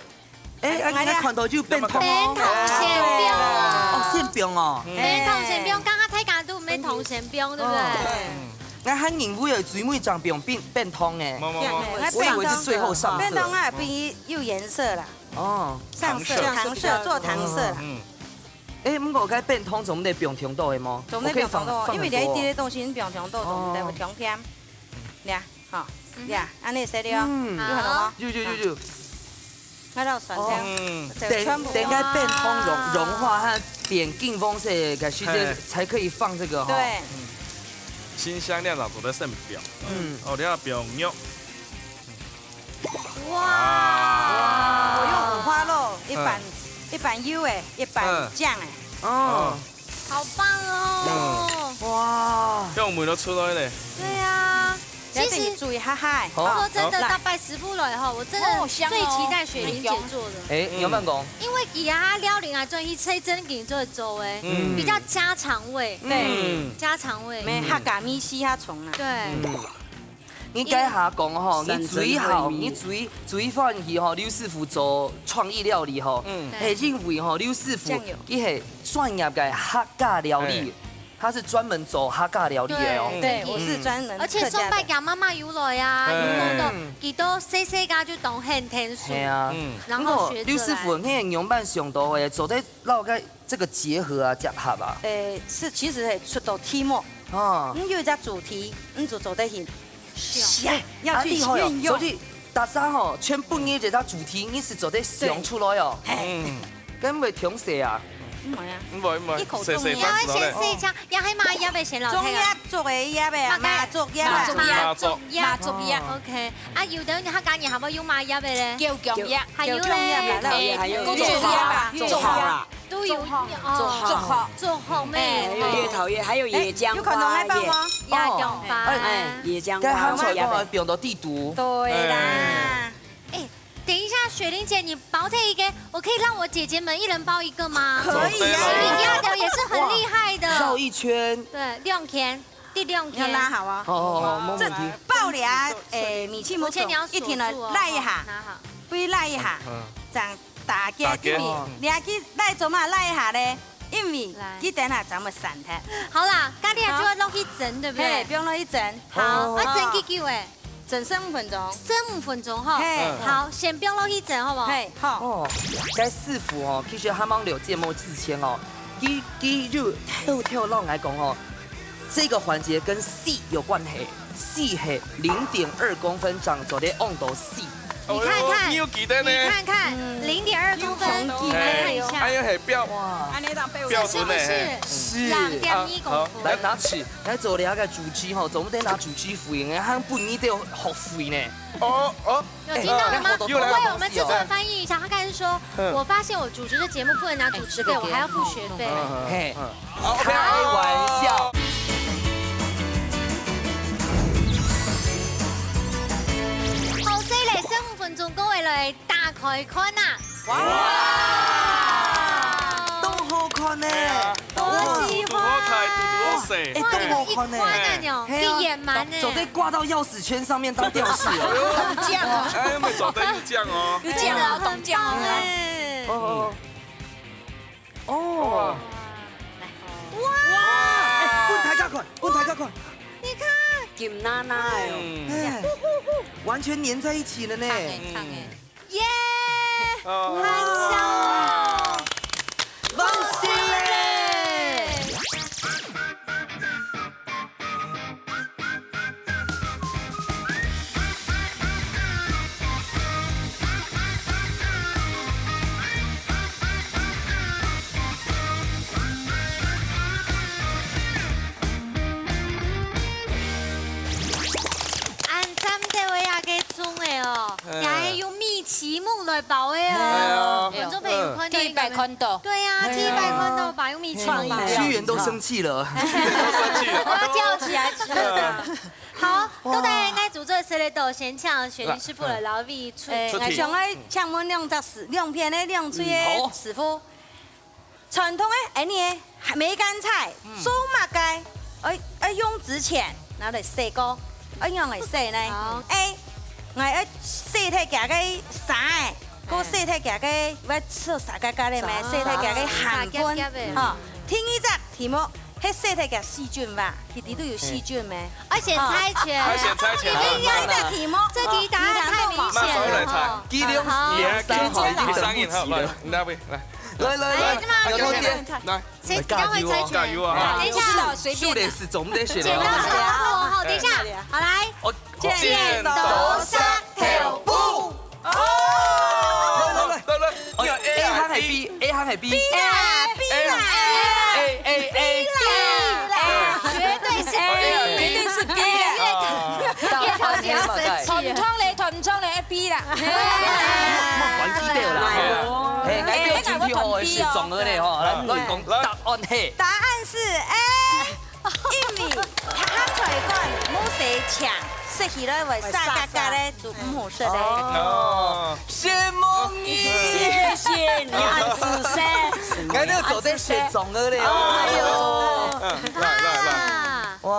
哎，啊，𠊎這，你看到就變通哦。變通先放哦。哦，先放哦。嗯。變通先放，剛剛大家都毋係通先放，對不對？哦。嗯。𠊎還以為有最尾正放變，變通呢。無，無，無。對，對，對。我以為是最後上色。變通啊，分佢有顏色啦。哦。上色，糖色，糖色，做糖色啦。嗯。哎，毋過該變通總得放忒多个無？總得放忒多，我可以放，放很多哦。因為這一滴个東西你放忒多，哦。總得會忒甜。呀，好，嗯哼。呀，恁樣使了哦。嗯。有看到無？有，有，有，有。 那到酸菜，哦。嗯。這全部。等，等該變通融，哇。融化和變金黃色个時節，嘿。才可以放這個哈。對。嗯。辛香料就做得先放。嗯。哦，你愛放肉。哇。我用五花肉，一半，嗯。一半油个，一半，嗯。醬个。哦。好棒哦。嗯。哇。這味道出來咧。對啊。其實，你等於注意哈哈。好。說真的，好。大拜師傅來吼，我真的最期待雪玲姐做的。哦，香哦。哎，你有沒有講？因為佢啊，料理啊，專一切正經做做的，嗯。比較家常味。對。嗯。家常味。沒客家味緒較重啊。對。嗯。你該下講吼，你最好，山珍海味。你最，最歡喜吼，劉師傅做創意料理吼。嗯。嘿，因為吼，劉師傅，醬油。佢係專業个客家料理。哎。 他是專門做客家料理的哦。對，對，我是專門客家的。而且上擺佢媽媽有來啊，嗯。有講到，佢都細細个就懂很天使，係啊。嗯。然後學著來。不過劉師傅，你仰般想到的，做得摎个這個結合啊，結合啊？誒，是，其實係出到題目，啊。你有一隻主題，你就做得去想，想，要去啊，厲害哦。運用。所以大家吼，全部你這隻主題，你是做得想出來哦。對。嘿。嗯。跟會忒細啊。 毋會啊。毋會，毋會，一口中葉。細細塊仔咧。也會先細隻，也係麻葉个先老弟啊。中葉做个葉个啊，麻竹葉啊。麻竹葉。麻竹葉。麻竹葉。哦。OK，啊，有的客家人還會用麻葉个咧。九芎葉。還有咧。九芎葉啦，還有，還有。哎，還有。竹葉啊，竹葉。竹葉。都有，竹葉。哦，竹葉。竹葉咩？哎，還有月桃葉，還有野薑花葉。哎，有可能來幫我。野薑花。哎，哎，野薑花。該鹹菜乾還放到底肚。對啦。哎。 哎，等一下，雪玲姐，你包這一個，我可以讓我姐姐們一人包一個嗎？可以啊。一人一個也是很厲害的。哇，繞一圈。對，兩圈，第兩圈。要拉好哦。好，好，好，沒問題。這爆了啊，哎，米氣沒走，我先你要鎖住哦。一定要拉一下，拿好。不要拉一下，嗯。這樣打結，打結。因為你要去拉做麼拉一下呢？因為來。佢等下咱們散開。好啦，該你就要落去蒸，對不對？嘿，不用落去蒸。好，哦。要蒸幾久哎？ 蒸十五分鐘。十五分鐘吼。嘿。嗯。好，先放落去蒸，好不好？嘿，好。哦，該師傅哦，其實還吂錄節目之前哦，佢，佢就偷偷摎𠊎講哦，這個環節跟四有關係，四係零點二公分長，做得用到四。你看看，哦喲，你有記得呢。你看看，嗯。零點二公分，有統計。你看一下。哎呀，係標，哇。按呢當標準。這是不是是。是。兩點二公分？啊，好。來，拿起。 來做這個主持吼，總毋得拿主持費，還分你兜學費呢。哦，哦。有聽到了嗎？哎，我為我們製作人翻譯一下，他剛才說，嗯。我發現我主持的節目不能拿主持費，哎，這個給我還要付學費。嗯，嗯，嗯。嘿，OK，開玩笑。好，所以來，十五分鐘，各位來打開看啊。哇！當好看呢。哎呀。 好喜歡。嘟嘟好大，嘟嘟好細。哎，當好看呢。哇，一款啊，嘿啊，比野蠻呢。早就掛到鑰匙圈上面當吊飾了。有獎哦。哎，有沒有早就有獎哦？有獎哦，中獎哦。哎。哦，哦，哦。哇！哇！哎，分大家看，分大家看。你看。金娜娜的哦。嗯。哎，完全黏在一起了呢。燙欸，燙欸。 耶！哦。好香哦！恭喜嘞！恁讚个話，這個粽仔哦。 哎。也係用米篩目來包个哦。哎呀。觀眾朋友看到應該，嗯。第一擺看到。對呀，哎呀。第一擺看到吧，用米篩目包。哎。區員都生氣了。哎。都生氣了。我要叫起來吃了。好，哇。到底愛煮做麼个咧？先請雪玲師傅來摎𠊎出。哎，出題。𠊎想愛請問兩隻師，兩片个兩隊个，嗯，好。師傅。 傳統个恁呢个梅干菜，嗯。做麼个愛，愛用之前拿來洗過，愛仰般洗呢？好。A，𠊎愛洗忒佢个沙仔，過洗忒佢个，愛洗沙結結个咩？沙。洗忒佢个鹹分，沙結結个。吼。第二隻題目，係洗忒佢細菌吧？佢裡肚有細菌咩？愛選猜拳。愛選猜拳。第二隻題目，這題答案太明顯了，吼。慢慢來猜。好。佢兩，好。兩三好已經等不及了。來，來，來。 來，來，來，來，有空間。來。誰比較會猜拳？加油啊！等一下。是的，隨便的。秀蓮是總得選的。剪刀石頭布，好，等一下。好，來。哦，剪刀石頭布。哦。來，來，來。來，來。哦，A還係B？A還係B？B啦，B啦。A，A，A，B啦。絕對是B。哦，A還是B？絕對是B啦。哦。越講越生氣。傳統个，傳統个，B啦。莫管佢兜啦。哎呀。 嘿，哎，這題好个是中了呢吼，來，來，來，講答案係。答案是A，因為鹹菜乾無洗淨，食起來會沙沙咧，就毋好食咧。哦，承蒙你。謝謝你，恁仔細。𠊎兜做得學中文了哦。哎喲。嗯，來，來，來。啊，哇。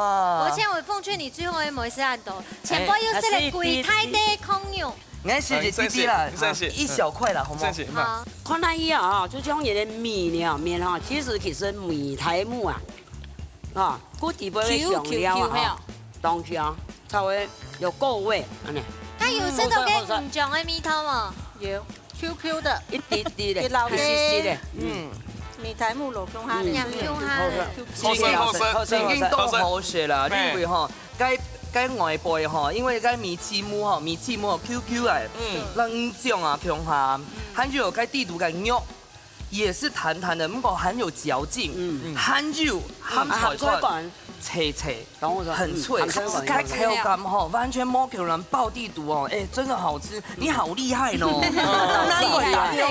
我現在我奉勸你，最後一模是恁多，全部又食了幾大堆空肉。哎，謝謝弟弟啦，哎，謝謝，啊，一小塊啦，好嗎？謝謝。好。看來啊，就像你个米了，面哈，其實其實米苔目啊，啊，佢底背个香料啊，Q Q Q，哈，當香，稍微有夠味，恁呢。它有食到該魚醬个味道無？有，Q Q的，一滴滴的，一滴滴的。一絲絲的，嗯。米苔目落共下的，嗯，共下的，好食，好食，好食，正經當好食啦，因為吼， 該，該外背吼，因為該米苔目吼，米苔目吼，Q Q个，嗯，恁樣啊，共下，還有該底肚个肉，也是彈彈的，不過很有嚼勁，嗯，還有鹹菜乾，脆脆，很脆，該口感吼，完全無可能爆底肚哦，哎，真的好吃，你好厲害哦，哪裡來的？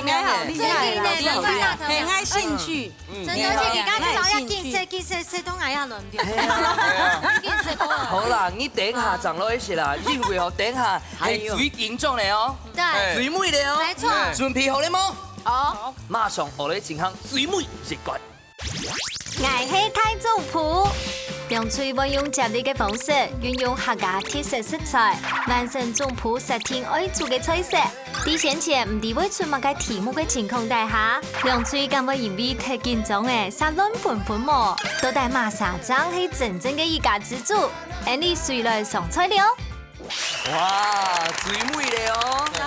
很愛興趣。 真的，而且你剛剛就老要緊食，緊食，食到哎呀，亂掉。哎呀。緊食過。好啦，你等一下轉落去啦，因為哦，等一下係最緊張个哦，對，最尾个哦，沒錯。準備好了無？好，馬上我來進行最尾一關。𠊎係大總舖。梁翠會用接力个方式，運用客家特色食材，完成總舖設定愛煮个菜色。 在先前毋知會出麼个題目个情況底下，梁翠敢會因為忒緊張而煞亂紛紛無？到底麼儕正係真正个一家之煮？𫣆俚隨來上菜了。哇，最尾了哦！對，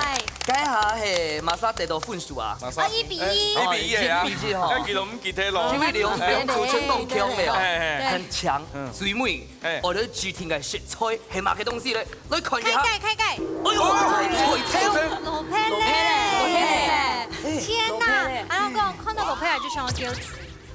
該下係麼儕得到分數啊？麼儕？啊，一比一。哎，一比一啊！一比一吼。該佢都毋記得咯。因為梁，梁翠成功強了，哎，哎，很強，嗯，最尾。 哎，𠊎兜指定个食材係麼个東西咧？來看一下。開蓋，開蓋。哎喲，菜頭。蘿蔔咧！蘿蔔咧！天哪！哎，蘿蔔咧！哎，我講，看到蘿蔔啊，就想要叫。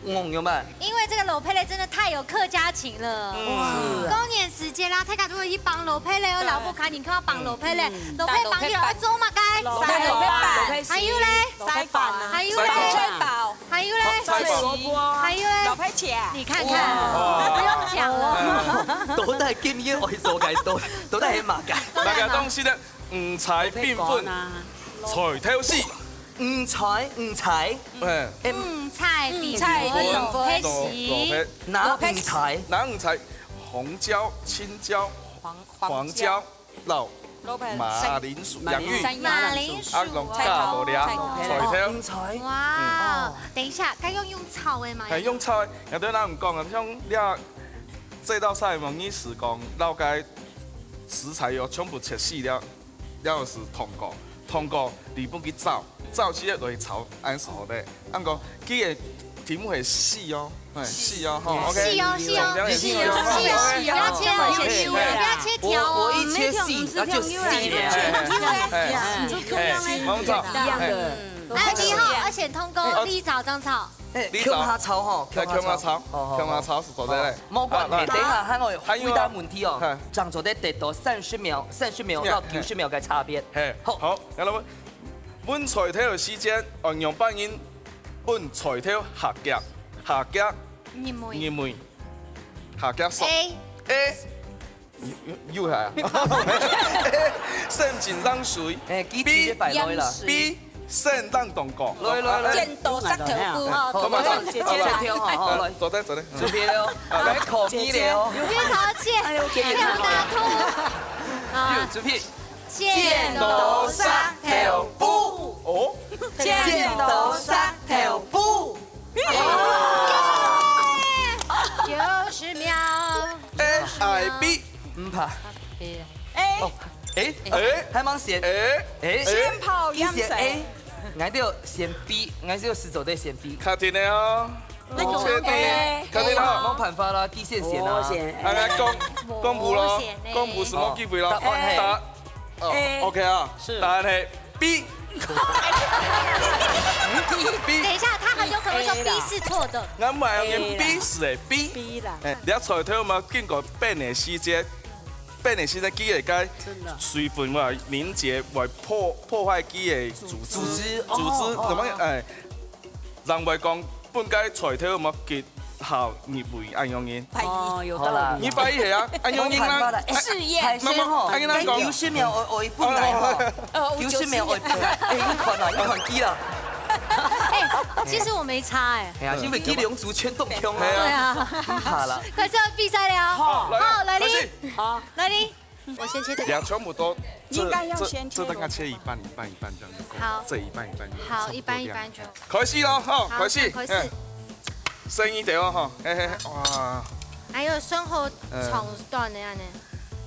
嗯，有沒有？因為這個蘿蔔咧，真的太有客家情了。嗯。過年時節啦，大家都會去綁蘿蔔咧，對。老婆看你看到綁蘿蔔咧，嗯。蘿蔔綁起來愛做麼个？蘿蔔，蘿蔔，蘿蔔絲。還有咧？蘿蔔粄啊。還有咧？包菜包。 還有咧？菜包。還有咧？蘿蔔絲。你看看，哇。不用講了。到底今日愛做个，到，到底係麼个？麼个東西呢？五彩繽紛，菜頭絲。五彩，五彩。哎。五彩繽紛，五彩繽紛。蘿蔔絲。哪五彩？哪五彩？紅椒、青椒、黃，黃椒。 摎馬鈴薯、洋芋，馬鈴薯，啊，摎加落去啊，菜頭。五彩。哇，等一下，該用，用炒个嘛？係，用炒个，有兜人講啊，像這，這道菜嘛，你係講摎該食材哦，全部切細了，了係糖果，糖果你分佢燥，燥起來落去炒，恁樣好咧。恁講，佢个題目係絲哦。 哎，細哦，吼，OK。細哦，細哦，細哦，細哦，細哦，不要切哦，不要切條哦。我，我一切細，那就細了。哎，哎，哎，沒錯。一樣的。哎，你好，而且通過綠藻長草。哎，綠藻。共下炒吼，哎，共下炒，共下炒。好，好，好。共下炒係做得嘞。無關係，啊，等一下還有回答問題哦，哎。正做得得到三十秒，三十秒到九十秒个差別。嘿，好。好，來，來，問菜頭个時間，愛仰般形分菜頭合格，合格。 認為。認為。下腳手。A。A。又，又，又係啊。A，先浸冷水。哎，佢直接擺落去啦。B，先冷凍過。來，來，來。剪刀石頭布。好，好，好，好，好，好，來。做得，做得。準備了哦。啊，來，考你了哦。你考試。哎呦，天哪。要拿通。啊。準備。 剪刀石頭布。哦。剪刀石頭布。九十秒。A還係B？毋怕。A。哦，A？A？還吂選。A？A？先拋鹽水。佢選A，𠊎兜選B，𠊎兜係做得選B。確定个哦。 你講確定？確定哦。無辦法啦，佢先選啊。我選。哎，來公，公佈咯，無選呢。公佈什麼機會咯？答案係答，哦，A。OK啊，是。答案係B。B。等一下，他很有可能說B是錯的。𠊎毋係用B係誒，B。B啦。哎，你看菜頭嘛，經過半年時間，半年時間佢个該真的。水分會凝結，會破，破壞佢个組織。組織，組織，哦，哦，哦。怎麼，哎， 人會講，分該菜頭無結，好，你不一樣用音。哦，有道理。你翻譯係啊，恁樣音啦。試驗。係先吼，慢慢，恁樣講。九十秒我，我一本來吼。哦，九十秒我一本來。哎，你看啊，你看機啦。哎，其实我没差哎。哎呀，因为机两组全动用啊。哎呀不怕了。快就要比赛了哦。好，来，好，来开始哩，好，来哩，我先切这个。两全部都，这应该要先切这这大概萝卜切一半，一半一半这样就够了。好这一半一半就差不多好，一半一半就。开始了哈，好开始，开始哎，生意对哦哈，嘿嘿，哇，还有生活长短的样呢，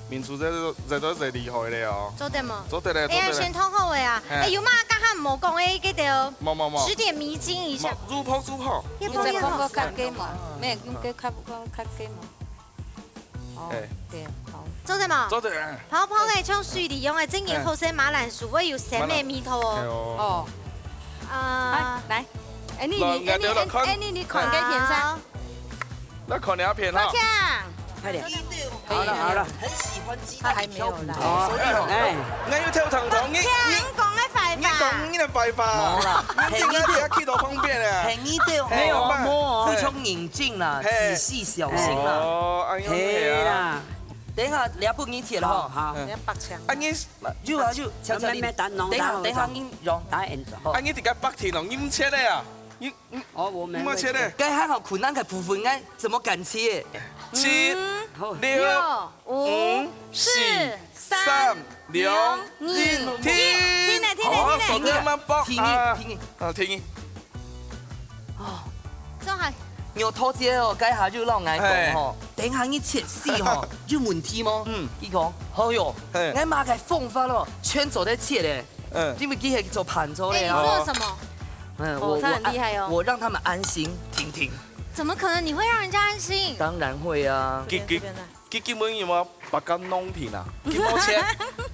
民族这都这都最厉害的哦，做得吗？做得嘞，做哎呀，得嘞先。通好的啊！哎哎，有嘛？刚刚没讲哎，给的哦，冇冇冇，指点迷津一下，冇，入泡入泡，也不要你再看个较低嘛，没，应该看个较低嘛。哦哎，对，好。做得吗？做得嘞。泡泡个像水里用的，真正好食马兰薯，会有鲜味味道哦。哦，哦，啊，来，哎你来你哎你来来看哎你你看个片上，好，那看你片哈。好强，快点，可以好了好了，可以。很喜欢鸡他还没有来蛋挑骨头，所以吼，哎，你又跳糖糖，你强，讲个白你讲话，你的白话，没啦你今天给他去到方便啊。很一定没有哦，没有非常严谨啦，嘿仔细小心啦。哦，哎呦，嘿哎呀，啦，等一下，你要不你切了哈。好，嗯你要白墙。啊你就啊就，巧巧你，慢慢打弄等一下打弄等一下你用。打很早。哦打很早。啊你自家白天哦，你唔切的啊，你你哦，我们你唔切的。该还好困难个部分，该怎么敢切？七好六六五五四四三三两一二停。停嘞停嘞哦，停嘞手这样慢放停啊停停，啊停。哦，做好，牛头姐哦，该下就让我讲吼，等一下你切细吼，有问题吗？嗯你讲，好哟，嘿俺妈个方法咯，全做得切嘞，嗯，因为佢系做盘做哎，你的啊。做了什么？嗯，哦他很厉害哦我让他们安心听听。怎么可能你会让人家安心？当然会啊。给给给给问你吗？把它弄平啊，给我切，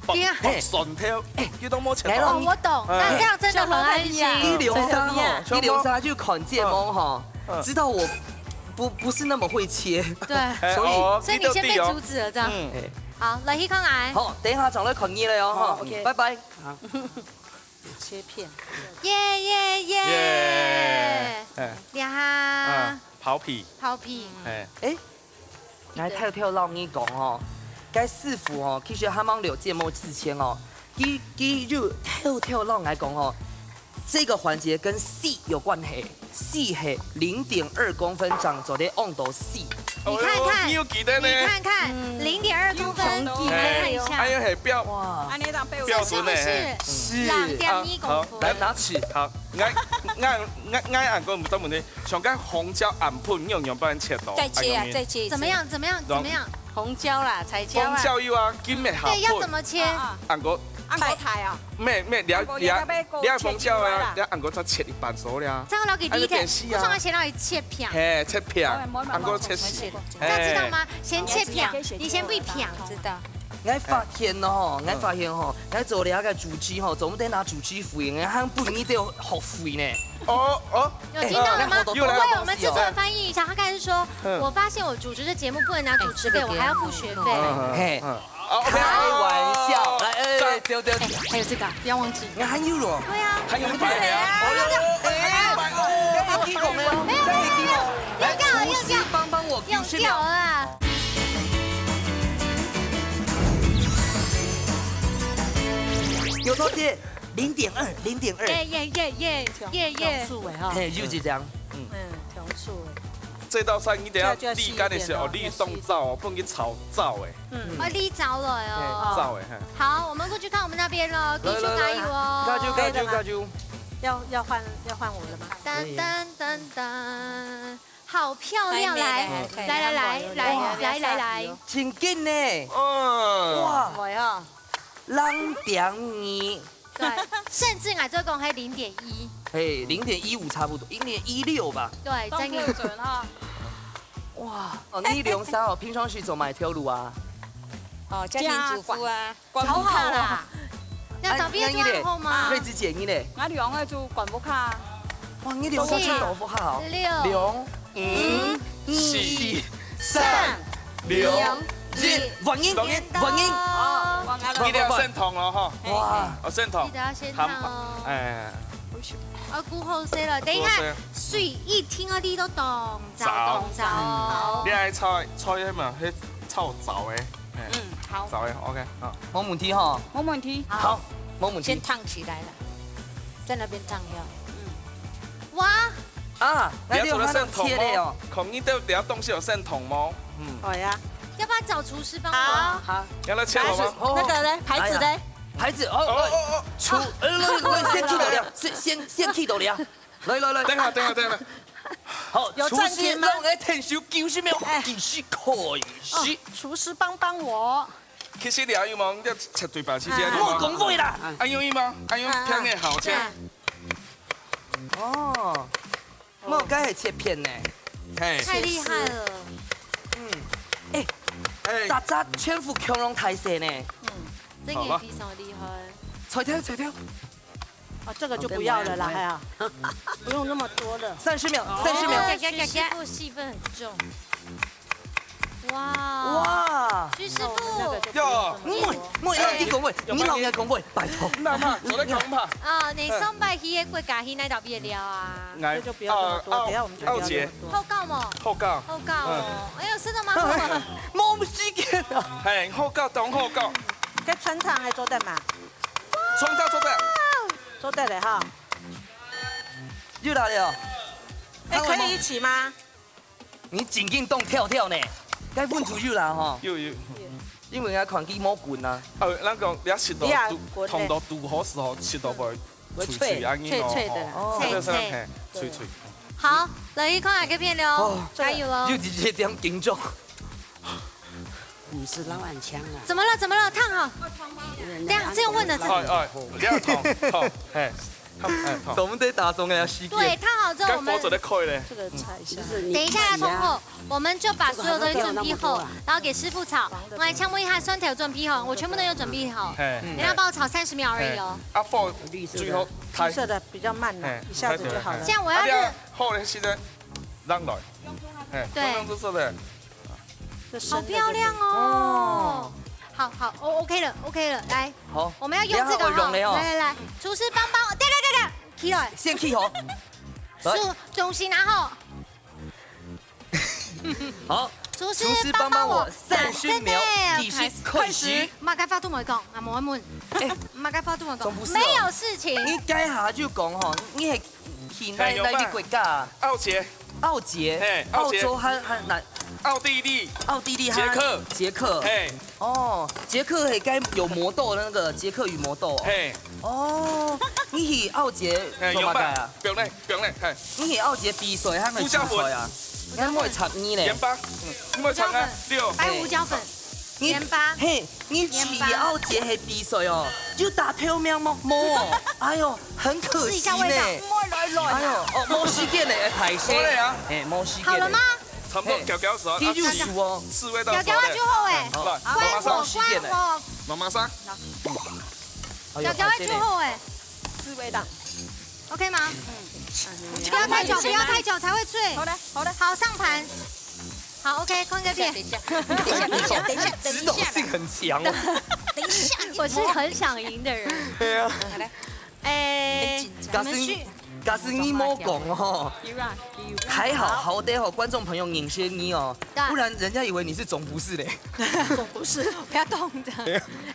把对啊把蒜头，哎，又都没切来到哦，。我懂，哎那这样真的很安心。一流沙吼，对一流沙就看见猫哈嗯，知道我不不是那么会切，对，哎所以哦所以你先被你都对哦阻止了，这样。嗯，哎，好，来，一看来，好，等一下转来看你了哟哈好，OK 拜拜。切片。耶耶耶耶，哎，呀哈啊，跑皮，，Poppy，哎，哎，来偷偷让你讲哦，该师傅哦，其实还蛮了解我之前哦，佢佢就偷偷让我讲哦，这个环节跟细有关系，细系零点二公分长，做得用到细。你看看，哦你有记得呢你看看，零点二公分，哦你看一下哎，呀，很标，哇，安尼当被我标这是不是准呢。是两点一公好，分？来拿尺。好，俺俺俺俺俺讲专门的，像个红椒暗喷，你用用把它切到，再切啊，哎再切一次。怎么？样？怎么样？怎么样？红椒啦，彩椒啊。红椒有啊，金的好红椒喷，怎么切？啊啊俺个白菜啊，咩咩了我觉得被了了红椒啊，了俺个再切一半熟了。这样老给第一天，哎那边是啊我从前老给切片，嘿，切片，我也没办法俺个切细，这样知道吗？先切哎片，你先不一片。知道。我发现哦，我发现吼，我做了个主持吼，总得拿主持费，我还不一定学费呢。哦哦，有听到了吗？又来了我为我们制作人翻译一下，他刚才是说，嗯我发现我主持这节目不能拿主持费，哎这个我还要付学费。嗯嘿，嗯，OK，开玩笑，来，哎，赞对对，哎，还有这个，不要忘记。我还有了，对啊，还有一百个啊，哎，还有一百个哦，还有一百个哦，来，用掉了，厨师帮帮我，用掉了啊。有多姐，零点二，零点二，耶耶耶耶耶耶！数哎哈，嘿，就是这样。嗯，调数哎。这道菜你等下立竿的时候，你动灶哦，不能去炒灶哎，哦，立着了哎哟。灶哎，嘿。好，我们过去看我们那边喽，继续加油哦。加油加油加油！要要换要换我了吗？噔噔噔噔，好漂亮！还没来还没来来来来哇来来来，真紧呢，嗯，哇，我呀，零点二，对，甚至俺做工还零点一，嘿，零点一五差不多，零点一六吧。对，真的。准哈。哇，哦，你两三哦，平常时做买条路啊？哦，家庭主妇啊。管不卡啦，要找别人做然后吗瑞？芝姐你嘞？俺两个就管不卡。哇，你两个真豆腐好。六两五四三两一，万英，万英，万英，哦，我俺你得要先烫了哈，哇，哦，先烫记，得要先烫哦。哎，啊，顾后生了，等一下，顾后生水一定愛滴到當燥，燥。當燥哦。你愛炒，炒个嘛，去炒燥个，嘿，嗯，好。燥个，OK，好。無問題吼。無問題。好，無問題。先燙起來了，在那邊燙一下。嗯。哇，啊，你愛做个線筒哦。看你兜底下東西有線筒無？嗯。好呀。要不要找廚師幫忙？好。好。要來切好嗎？那個嘞，牌子嘞？牌子，哦，哦，哦，哦。廚，呃，來，來，先去到了，先，先，先去到了。 來，來，來。等下，等下，等下。好，有暫停嗎？廚師攏愛停手九十秒，哎。計時開始。哦，廚師幫幫我。其實你還有無？你要切對白之間，哎。莫講話啦。還有嗎？還有，啊，啊。聽你好切。啊。哦，莫該係切片呢。嘿。太厲害了。嗯。哎，哎。大家全部共樣大細呢。嗯，真的非常厲害。好吧。菜頭，菜頭。 哦，這個就不要了啦，好，還好，不用那麼多了。三十秒，三十秒。哦，徐師傅戲份很重。哇。哇。徐師傅。那我們那個就不用這麼多。喲。莫，莫，你講話，你老人家講話，拜託。那怕，昨天講怕。啊，你上擺去个國家去哪搭邊尞啊？來，這就不要這麼多，啊，等一下我們就不要這麼多。奧捷。好搞無？好搞。好搞哦。嗯。哎喲，真的嗎？無時間啊。嘿，好搞，當好搞。該穿堂還做得嘛？ 穿搭做得。做得了哈。又來了。哎，可以一起嗎？你緊緊動跳跳呢，該問題又來哈。又，又。因為人家看佢無滾啊。哦，那個你要食到你也滾嘞。痛到肚好時候，食到會脆脆安逸哦。脆脆的啦。哦。脆脆。嘿，脆脆。好，來，你看下這片了哦，哦。加油哦。又直接點緊張。 毋係老闆請啊。怎麼了？怎麼了？燙好。等一下，這樣問的，這哎，哎，你要燙，燙，嘿，燙，哎，燙。總得打爽个時間。對，燙好之後我們該火做得開咧。這個擦一下。就是你等一下要通過，我們就把所有東西準備好，然後給師傅炒。我來請問一下，蒜頭準備好，我全部都有準備好。嘿。你要幫我炒三十秒而已哦。嘿。啊，火最好開。綠色的比較慢啦，嘿，一下子就好了。這樣我要熱。啊，你要好咧，現在讓來。嘿，對。用用綠色的。 好漂亮哦！好，好，哦，OK了，OK了，來，好，我們要用這個哈，你好好用的哦。來，來，來，廚師幫幫我，對，對，對，對，起來。先起火。來。手，東西拿好。好，廚師幫幫我三十秒，計時開始。麼个話都無講，啊，無問。哎，麼个話都無講，總不是哦。沒有事情。你該下就講吼，你係 去哪，嘿，有吧？哪一個國家啊？奧捷。奧捷，嘿，奧捷。澳洲和，和哪？奧地利。奧地利和捷克。捷克。嘿。哦，捷克係該有魔豆的那個捷克與魔豆哦。嘿。哦，你去奧捷做麼个啊？嘿，有吧？不用嘞，不用嘞，嘿。你去奧捷比賽，還沒比賽啊？胡椒粉。你還沒插你嘞。鹽巴，嗯，你沒插啊？胡椒粉，六。白胡椒粉。 你，鹽巴。嘿，你去奧捷係比賽哦，又打頭名無？無哦，哎喲，很可惜呢。試一下味道。莫亂亂啊。哎喲，哦，無時間呢，哎，歹勢。好了啊。哎，無時間呢。好了嗎？差不多，嘿，攪攪手啊，繼續煮哦。試味道出來。攪攪啊，就好哎。好，來，好，媽媽桑。關火，關火。媽媽桑。哎喲，攪攪啊，就好哎。試味道。 OK嗎？嗯。不要太久，不要太久才會脆。好的，好的。好，上盤。好，OK，看這片。等一下，等一下，等一下，等一下，等一下。指導性很強哦。等一下，我是很想贏的人。對啊。好的。哎，我們去。假使，假使你無講哦，還好，好歹吼，觀眾朋友認識你哦，對。不然人家以為你是總不是嘞。總不是，不要動著。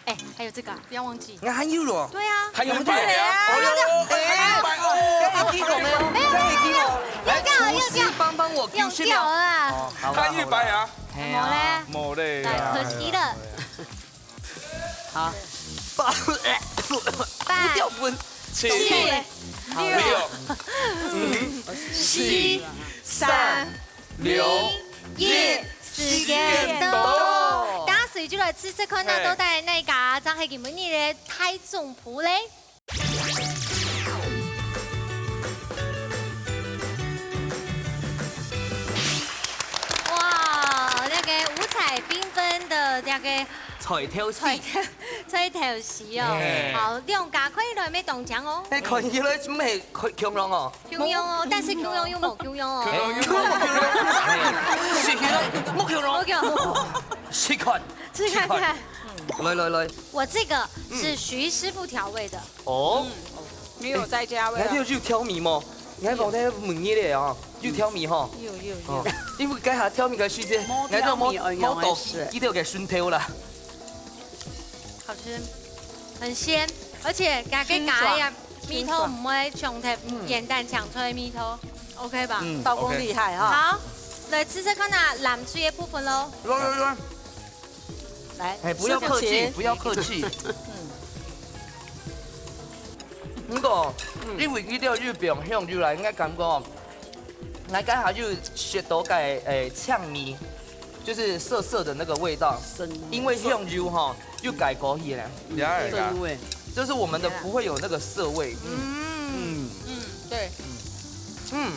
哎，還有這個啊，不要忘記。 你還有咯？對啊。還有牌啊！哎喲，哎，還有牌哦！該係講个哦，沒有，該係講哦。沒有，沒有，來，廚師幫幫我，用掉了啊。哦，好吧，還有牌啊！好吧。哎呀，無咧。無咧啊。對，可惜了。好，八，八，掉分。七，七，六，五，四，三， 六，一，時間到。大家隨就來試試看啊，嘿。到底哪家正係今晡日个大總鋪咧？哇，那個五彩繽紛的那個菜頭戲。菜頭，菜頭戲哦。嘿。好，兩家看起來乜當像哦。哎，看起來乜係共樣哦。 共樣哦，但是共樣又無共樣哦。共樣又無共樣。食起來無共樣。無共樣。試看，試看看。試看。來，來，來。我這個是徐師傅調味的。哦。沒有再加味了。你還有去挑米嗎？你看，我在问你咧哦，有調味吼。有有有。哦，因為該下調味个時節，無調味，𠊎就無，無到，記得个順頭啦。好吃，很鮮，而且加个加呀，味道毋會衝突，簡單嗆出个味道，OK吧？嗯，刀工厲害哈。好，來試試看啊，藍水个部分咯。來來來。 來，哎，不要客氣，不要客氣。嗯。毋過，因為佢兜有放香油啦，應該感覺哦，來，剛好就食到該，哎，嗆味，就是澀澀的那個味道。因為香油吼，又改過去了。這是我們的，不會有那個澀味。嗯嗯，對。嗯。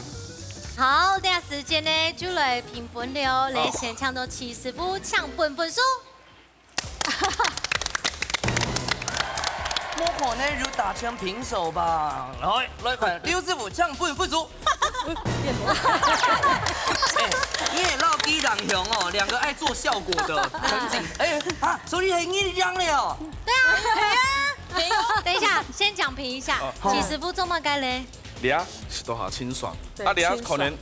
好，這時間呢，就來評分了，來先請到徐師傅，請分分數。 無可能有打成平手吧？來，來看，劉師傅請分分數。哎，你也落地兩雄哦，兩個愛做效果的，很緊。哎，啊，所以你贏了哦。對啊，對啊，沒有。等一下，先講評一下，徐師傅做麼个咧？你啊，食到下清爽，啊，你啊，可能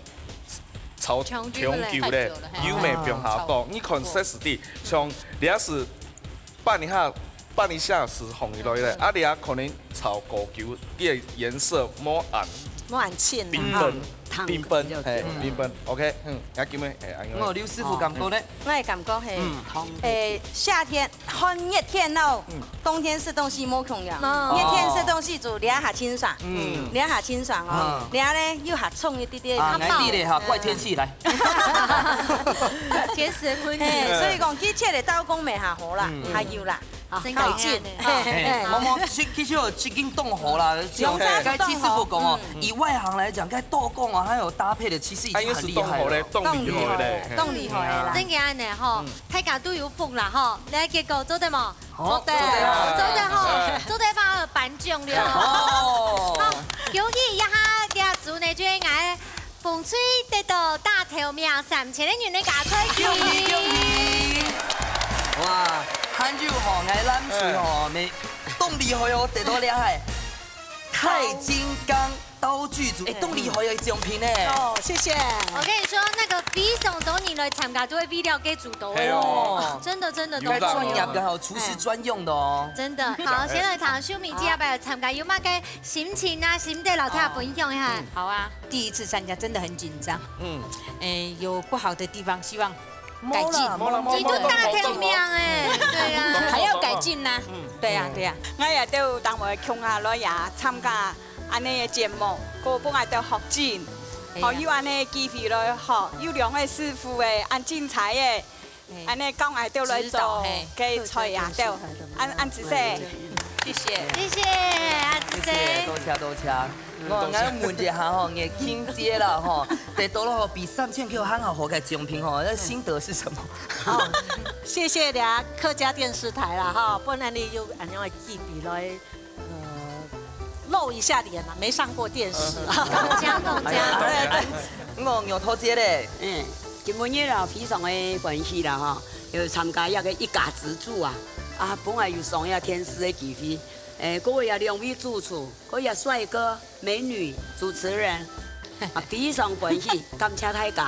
炒長久咧，油味放下多，你看色時地，像你啊係 拌一下，拌一下係紅起來咧。啊，你啊可能炒過久，佢个顏色無恁，無恁淺啦，冰粉，哈。冰粉，嘿，冰粉。OK，嗯，啊，今日，嘿，恁樣。哦，劉師傅感覺呢？我个感覺係，嗯，誒，夏天，很熱天哦，冬天食東西無共樣，哦。熱天食東西就這下清爽，嗯。這下清爽哦，這呢又較重一點點。啊，𠊎知咧哈，怪天氣來。天時問題。嘿，所以講，佢切个刀工乜較好啦，較有啦。 啊，真个改進，係啊。嘿，嘿，嘿。嘿，毛毛，其，其實哦，已經當好啦，就用這个該徐師傅講哦，嗯。以外行來講，該刀工哦，還有搭配的，其實已經很厲害了。哎，又係當好咧，當厲害咧。當厲害啦。真个恁樣吼，大家都有福啦吼，來，結果做得無？好，做得，做得啊。做得吼，做得發頒獎了。哦。好，恭喜一下，這組呢，就應該 紅隊得到打頭名三千个銀个加菜金。恭喜恭喜！哇，還有吼，𠊎藍隊吼，乜當厲害哦，得到這个鈦金剛刀具組，哎，當厲害个獎品呢。哦，謝謝。我跟你說，那個非常多人來參加，都會為了這組的哦。哎喲。真的真的都有。該專業个吼，廚師專用的哦。真的，好，先來聽秀敏姐要不要參加，有麼个 心情啊，心得，摎大家分享一下。嗯，好啊。第一次參加，真的很緊張。嗯。誒，有不好的地方，希望改進。無啦，無啦，無啦，你都打頭名誒，對啊。還要改進吶。嗯。對啊，對啊。𠊎也都有當會共下來也參加恁呢个節目，過分𠊎都學進，哎呀。好有恁呢个機會來學，有兩位師傅誒，恁精彩誒。 嘿。恁呢教𠊎兜來做，指導，嘿。該菜啊，兜，恁，恁仔細。謝謝。謝謝，恁仔細。謝謝，多謝，多謝。嗯，我，多謝。𠊎問一下吼，你个親姐啦吼，得到了吼比三千塊還較好个獎品吼，那心得是什麼？哦，謝謝你啊，客家電視台啦哈，分𠊎有恁樣个機會來 呃，露一下臉啊，沒上過電視啊。講講講。哎呀，對，對。哎，我牛頭姐咧。嗯，今晡日啊，非常个歡喜啦哈，有參加這个一家之煮啊，啊，本來有上這電視个機會，誒，各位啊，兩位主廚，各位啊，帥哥、美女、主持人，啊，非常歡喜，感謝大家。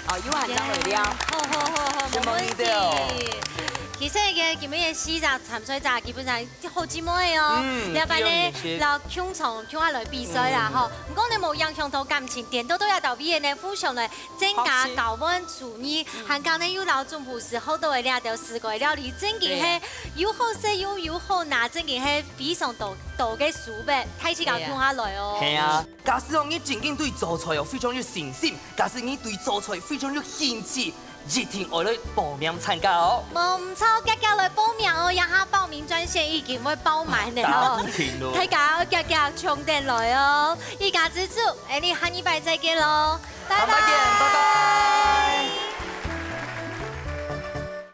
啊，有閒再會了。好好好好，無問題。承蒙你兜。其實个今晡日四隻參賽者基本上 好姊妹哦，嗯，這擺呢，對哦，摎共場共下來比賽啦，嗯。吼。毋過呢，無影響到感情，顛倒都愛摎佢兜呢互相來增加交換廚藝，嗯。還講呢，又摎總廚師學到个這兜四个料理，真个係，對啊。又好食又，又好拿，真个係非常多，多个收穫，大家共下來哦。對啊。係啊，假使哦，你真正對做菜哦非常有信心，假使你對做菜非常有興趣， 一定愛來報名參加哦。無毋著，遽遽來報名哦！這下報名專線已經會爆滿了哦。打不停咯。大家愛遽遽衝等來哦！一家之煮，𠊎俚下禮拜再見咯，拜拜。下禮拜見，拜拜。